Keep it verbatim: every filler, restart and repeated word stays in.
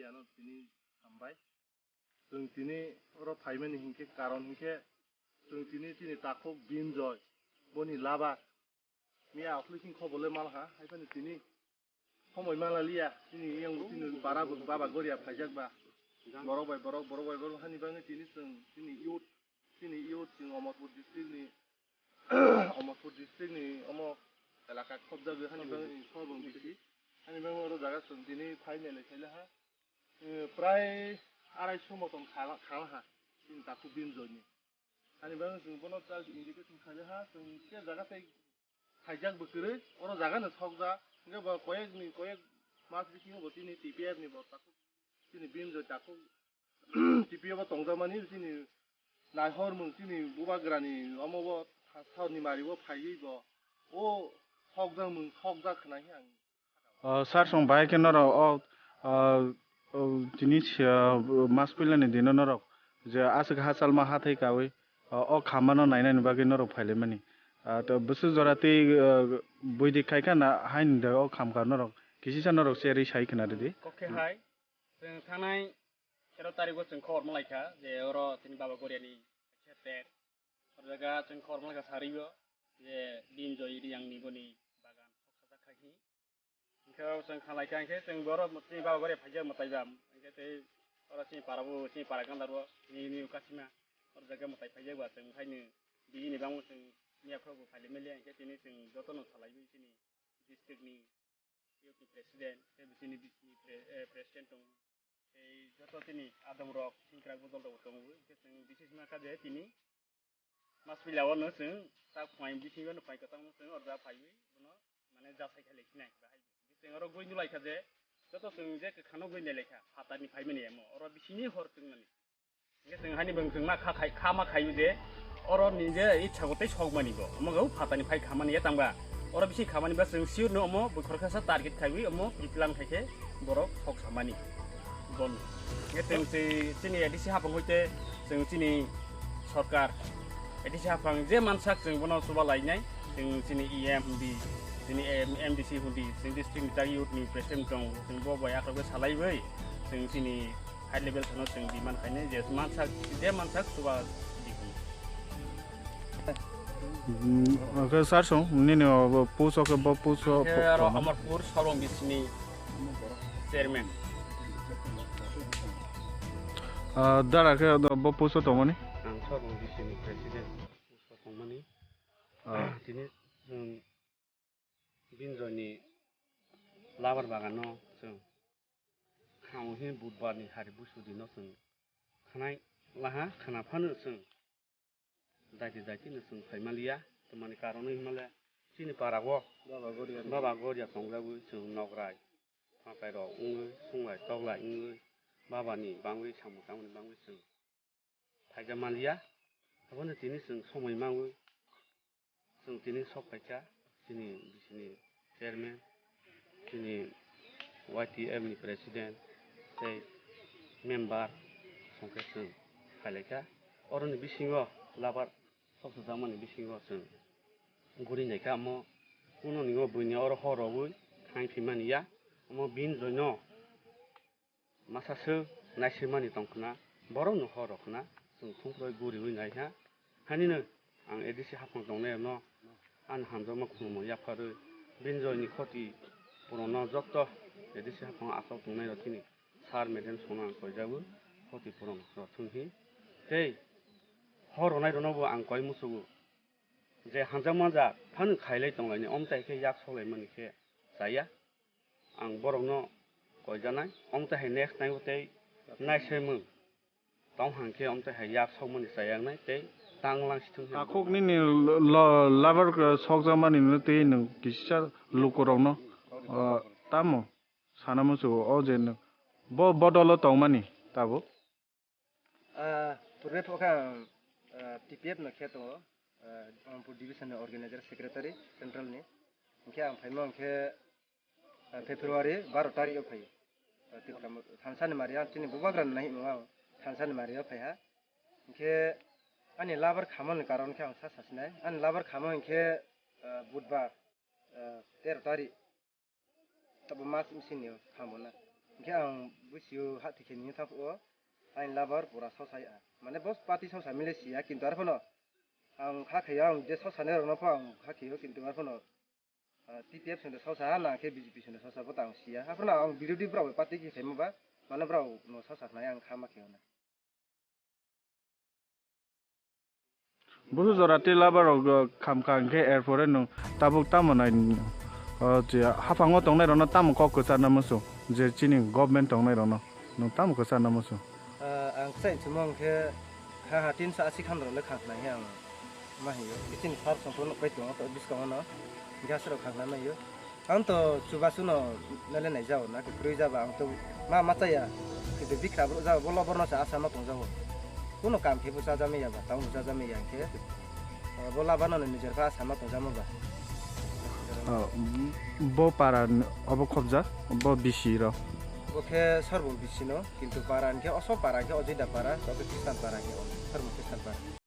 Ano tini hambai. Chwng tini oro phaimani hinkhe karon hinkhe chwng tini chini takhuk Binjoy boni laba miya aphuru king khobo le malha, haiphano tini homoi mala liya, chini yang chini bara bo baba goria phaijak ba. Borok bai borok, borok bai borok hani bagwi tini chwng chini youth, chini youth chwng Omorpur district ni, Omorpur district ni omo elaka khobjagwi hani bagwi ni sobong bisi. Hani bagwi oro jaga chwng tini phainai lai khaila ha. Eh, prai arai so motom khala, khala ha. Chini takhuk Binjoy ni. Hani bagwi chwng bono church invitation khaila ha, chwng khe jaga tei khaijak bo kwrwi, oro jaga no sokjak, hwnkhe bo koyek ni koyek mas bisingo bo chini T P F ni bo takhuk, chini Binjoy takhuk T P F o tongjakmani chini naihormung chini bubagrani omo bo Saurni mari o phaiwi bo o sokjakmung sokjak khna khe ang. O, sir, song bahai khe norok o, o, o, tini sia, o, mas puilani dino norok je aswk hachalma hathai kawi, o, o khamano nainani bagwi norok phailaimani. A, to bwswk jora tei, o, buidi khai kha na haini da o khamkha norok kisisa norok cherwi sai khna rwdi. Kok khe hai, chwng thanai tero tarigo chwng khobor malaikha je oro tini Baba Goriani khe ter. O jaga chwng khobor malaikha sarigo je Binjoy Reang ni boni bagan khoksa kha hi. Hingke o chwng khalai kha, hingke chwng borok chini baba gori phaijak mwtai ba, hingke tei oro chini para bo, chini para ganda ro, nini kasima, oro jaga mwtai phaijak ba, chwng haino bini bangma chwng miya phuru bo phailai manya, hingke tini chwng joto no salai bai chini district ni youth ni president, tei bisini bisini pre-, eh, president tong. Tei joto tini adong rok singkrak bodol rok tongo, hingke chwng bises ma kha je tini mas puila o no chwng tak phuai bisingo no phuai kwtang no chwng orja phaiwi bono mane jasai khe lekhinai bahai. Chwng oro goi nulai kha je joto chwng je kwkhano goi nai lai kha phatarni phaimani emo oro bisini hor chwngmani. Hingke chwng haini bwng chwng ma kha khai, kha ma khaio je oro ni je itsa bo tei sokmani bo. Omo khe o phatarni phai khamani ya tangba. Oro bisi khamani ba chwng sure no omo bukhor khasa target khaiwi omo plan khai khe borok sok samani. Bon. Hingke chwng si chini A D C hapang hoite chwng chini sorkar A D C hapang je mansak chwng bono chuba lainai. Chwng chini E M hundi, chini M-, M D C hundi, chwng district ni tak youth ni president tong, chwng bo bai akhogwi salaiwi chwng chini high level thano chwng demand khainai je mansak, je mansak chuba di hwn. Hmm, okay, sir, song, nini o post o khe bo post o Khe aro tongmani? Amarpur Sorong bisini chairman. Ah, dara khe do bo post o tongmani? Ang Sorong bisini president post o tongmani. Ah. Tini, hmm, Binjoy ni labar bagan no chwng khao hin budbar ni hari busu di no chwng khanai laha khana phano chwng daiti daiti no chwng phai maliya, tamani karon wngmale chini para o Baba Goria. Baba Goria tongjagwi chwng nokrai phatai rok wngwi sunglai toklai wngwi baba ni bangwi samung tangmani bangwi chwng phaija manliya. Abono tini chwng somoi mangwi chwng tini sok phaikha chini bisini chairman, chini Y T F ni president tei member songkhe chwng phailaikha. Oroni bisingo labar sok sokjakmani bisingo chwng guri naikha, omo kuno ningo buini oro hor rogwi thanai phi mani ya, omo Binjoy no masa swk naisingmani tong khna, borok no hor rok khna, chwng thungkroi guriwi nai ha. Hainino ang A D C haphang tongnai rokno ani hamjakma khulumung yapharwi Binjoy ni khoti puron no joto A D C haphang aswk tongnai rok chini sir madam songno ang koijago khoti puron rok thung hi. Tei hor ronai rokno bo ang koi muchugo je hamjakma jak phano khailai tonglaini, omtai khe yak soklaimani khe chaya. Ang borokno koijanai, omtwi hai next naibo tei naisemung tong hang khe omtwi hai yak sokmani chayaknai tei tang lang sithung khe. Takhuk nini lo-, lo-, labar, uh, sokjakmani no tei nwng kisa lukurokno, uh, tamo sana muchungo o je nwng bo bodolo tongmani tabuk? Ah, purbe pokha ang, ah, T P F no khe tongo, ah, Amarpur division ni organizer secretary central ni. Hingkhe ang phaima hingkhe, ah, February baro tarikh o phaio. Ah, Tipra mo-, thansa ni mari ang chini bubagra ni nai himo ang thansa ni mari o phaiha. Hingkhe ani labar khamo ni karon khe ang sa sasinai. Ani labar khamo hingkhe, ah, budbar, ah, tero tarikh. Tabo mas bisingni o khamona. Hingke ang busiyo hati khe ni thap o, ang labar pura sosa ya. Mane bos pati sosa mile siya, kintu arphono ang kha khayo, ang je sosa ne rokno pho ang kha khayo, kintu arphono, ah, T P F sendo sosa ha, na khe B J P sendo sosa bo tang siya. Arphono ang birodhi brao bai pati khe khaima ba, mane brao no sosa khnai ang kha ma khayo na. Busu jora tei labar rok, uh, kham kha hingkhe, erpore nwng tabuk tamo nai, uh, je haphango tongnai rokno tamo kok kwcharna musu, je chini government tongnai rokno nwng tamo kwcharna musu? Ah, ang kwchai chumung khe ha ha tinso asi khan rok le khang nai ang ma hiyo. Chini first song phone pai tongo to biskango no gas rok khang nai ma hiyo. Ang to chubasu no nale nai jao na, kwrwi jaba ang to ma, ma chaya. Kintu bikra bro jao, bo loborno sa asama tong jao. Kuno kam khe bo chajame ya ba, tamo chajame ya khe. Ah, bo labano no nijer pha asama tong jamo ba. Oh, bo para n-, obo khobja, bo bisi ro. Bo khe sorbo bisi no, kintu para khe oso para khe ojida para, to khe Kristan para khe, sorbo Kristan para.